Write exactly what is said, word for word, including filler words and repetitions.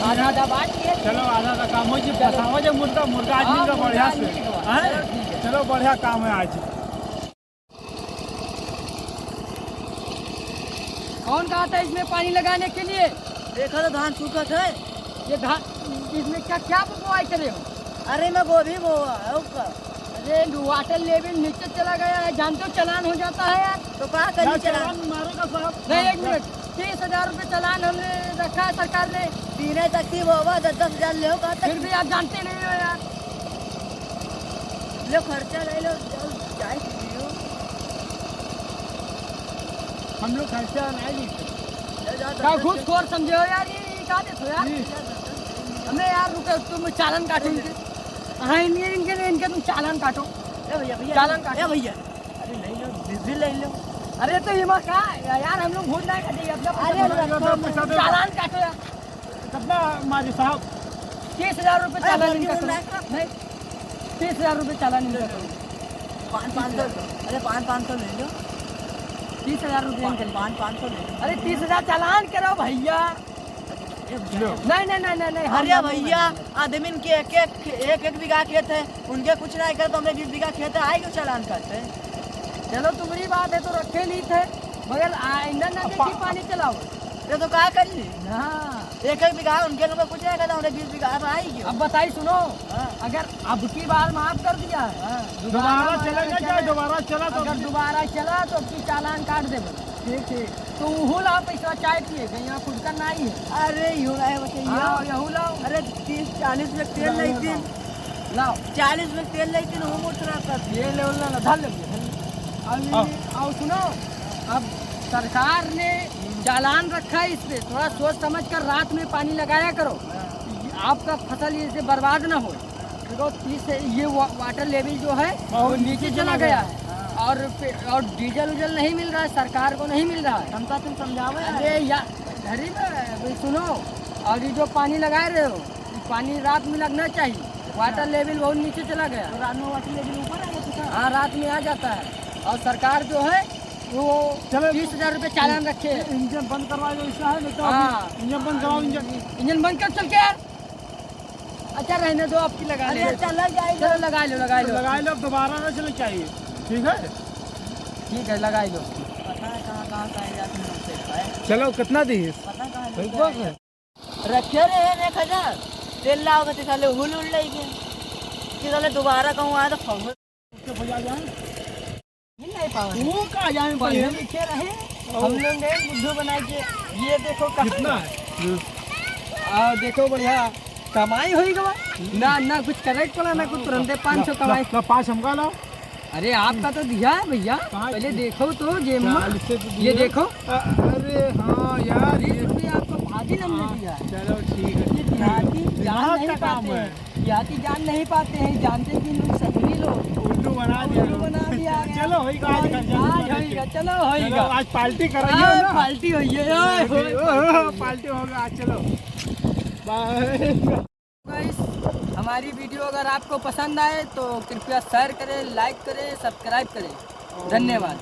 आधा आधा बांट के। चलो, आधा आधा काम हो जी, चलो। फंसावा जे मुर्गा, मुर्गा आज हाँ, मिल गया मुर्गा बढ़िया आज से। मिल गया। हैं? चलो, ठीक है। चलो, बढ़िया काम है आज। कौन कहा था इसमें पानी लगाने के लिए? देखा तो धान सूखत है। ये धान, इसमें क्या, क्या बुआई करे हो? अरे, मैं गोभी बोआ है, उसका। अरे, water level नीचे चला गया है, जानते हो चालान हो जाता है यार। तो का करी यार, चालान? चालान मारेगा साहब। नहीं, एक मिनट, तीस हजार रुपये चालान हमने रखा है सरकार ने। तीन तक थी वो, वो दस दस हजार ले हो, कहाँ तक? फिर भी आप जानते नहीं हो यार। लो खर्चा ले लो, जाओ, चाय पी लो। हम लोग खर्चा नहीं लेते। ले जाओ, का दस दस घूसखोर समझे हो यार, ये, ये का देते हो यार? जी। हमें यार रुको, तुम चालान काटो इनके। हाँ, इनके, इनके, इनके तुम चालान काटो। ए भैया, भैया, चालान काटो। ए भैया, अरे ले लो, बीस भी ले लो। अरे तो ये माँ का है? या-, यार हम लोग घूस नहीं खाते, अपना अरे पैसा लो, लो, लो, पैसा दो। चालान काटो यार। कितना मारी साहब? तीस हजार रुपये अरे, चालान बल्कि इनका वो करो। लाख का नहीं, तीस हजार रुपये चालान इनका करो। पाँच, पाँच सौ, अरे पाँच, पाँच सौ ले लो। तीस हजार रुपये इनका। पाँच, पाँच सौ ले लो। अरे तीस हजार चालान करो भैया। लो। नहीं, नहीं, नहीं, नहीं, नहीं, हम अरे नहीं भैया, करेंगे। आदमी के एक, एक, एक, एक बीघा खेत है, उनके कुछ नहीं कर तो हमरे बीस बीघा खेत है, आए क्यों चालान करते? चलो, तुम्हारी बात है तो रखे नहीं थे, मगर आइंदा ना अब देखी पा-, पानी चलाओ। ये तो का करी? हाँ। एक, एक बीघा उनके लोग कुछ नहीं कर तो हमरे बीस बीघा अब आई क्यों? अब बताई सुनो, हाँ। अगर अब की बार माफ कर दिया है, हाँ। दोबारा दोबारा चला मारेगा ना जाए, चाहे दोबारा चला तो अगर दोबारा चला तो अब की चालान काट देबे। ठीक, ठीक। तो उहू लाओ पैसा चाय पिए के, यहाँ फुटकर नहीं है। अरे, इहो लाए बचैया। हाँ, यहू लाओ। अरे, तीस, चालीस में तेल लाओ, नहीं लाओ, दिन। लाओ। चालीस में तेल नहीं दिन, वो मोटर आता है। ये ले, ले, ले, धर ले, धर ले। अभी, आओ। आओ, सुनो, अब सरकार ने चालान रखा है इस पे, थोड़ा सोच समझ कर रात में पानी लगाया करो। हाँ। आपका फसल ऐसे बर्बाद ना हो। देखो, तीस से ये वा-, water level जो है, वो बहुत नीचे नीचे चला चला गया गया। है। हाँ। और पे-, और डीजल उजल नहीं मिल रहा है, सरकार को नहीं मिल रहा है। हम तो तुम समझावे हैं। अरे या-, घरी में, अभी सुनो, और ये जो पानी लगा रहे हो, पानी रात में लगना चाहिए। Water level बहुत नीचे चला गया। तो रात में water level ऊपर आ जाता है? हाँ, रात में आ जाता है। और सरकार जो है, वो चलो, तीस हजार रुपये चालान रखे है। इंजन बंद करवा दो, ऐसा है, नहीं तो हाँ। अभी इंजन बंद कराओ, इंजन। इंजन बंद कर चल के यार। अच्छा, रहने दो, आपकी लगा अरे, ले। अच्छा, लग जाएगा। चलो, लगा लो, लगा लो। लगा लो, अब दोबारा ना चले चाहिए, ठीक है? ठीक है, लगा लो। पता है कहाँ, कहाँ का है, जाके नोट से खाए। चलो, कितना दी? पता कहाँ भाई, लग जाएगा। रखे रहे हैं एक हजार, तेल लाओगे तो साले हुल उड़ लेंगे। कि साले दोबारा कहूँ आए तो फंस उसके भैया जाए। नहीं पावा। वो का जाए पहले पहले? लिखे रहे, और हम लोग ने बुद्धू बना के, ये देखो कहाँ कितना है? है? आ, देखो बढ़िया कमाई होई गवा। ना, ना कुछ करे के पड़ा, ना कुछ तुरंते पाँच सौ ला, कमाई। ला, ला, पाँच हमका लाओ। अरे आपका तो दिया है भैया, कहाँ पहले दिया? देखो तो जेब में। चालीस से तो ये दिया। देखो। अ-, अरे हाँ यार, बीस ये रुपये आपको भाभी ने हमने हाँ, दिया है। चलो ठीक है। ये देहाती जान दिमाग नहीं का काम पाते है। हैं। देहाती जान नहीं पाते हैं, जानते कि लोग सही लोग। उल्लू बना दिया। उल्लू बना दिया गया। चलो, होई गा, आज और खर्चा आज नहीं होई गा, करेंगे। चलो, होई चलो, गा। आज पार्टी करेंगे आज ना। पार्टी होई है, ओए, ओए, ओए, ओए, पार्टी होगा आज, चलो। बाय। Guys, हमारी video अगर आपको पसंद आए तो कृपया share करें, like करें, subscribe करें। धन्यवाद।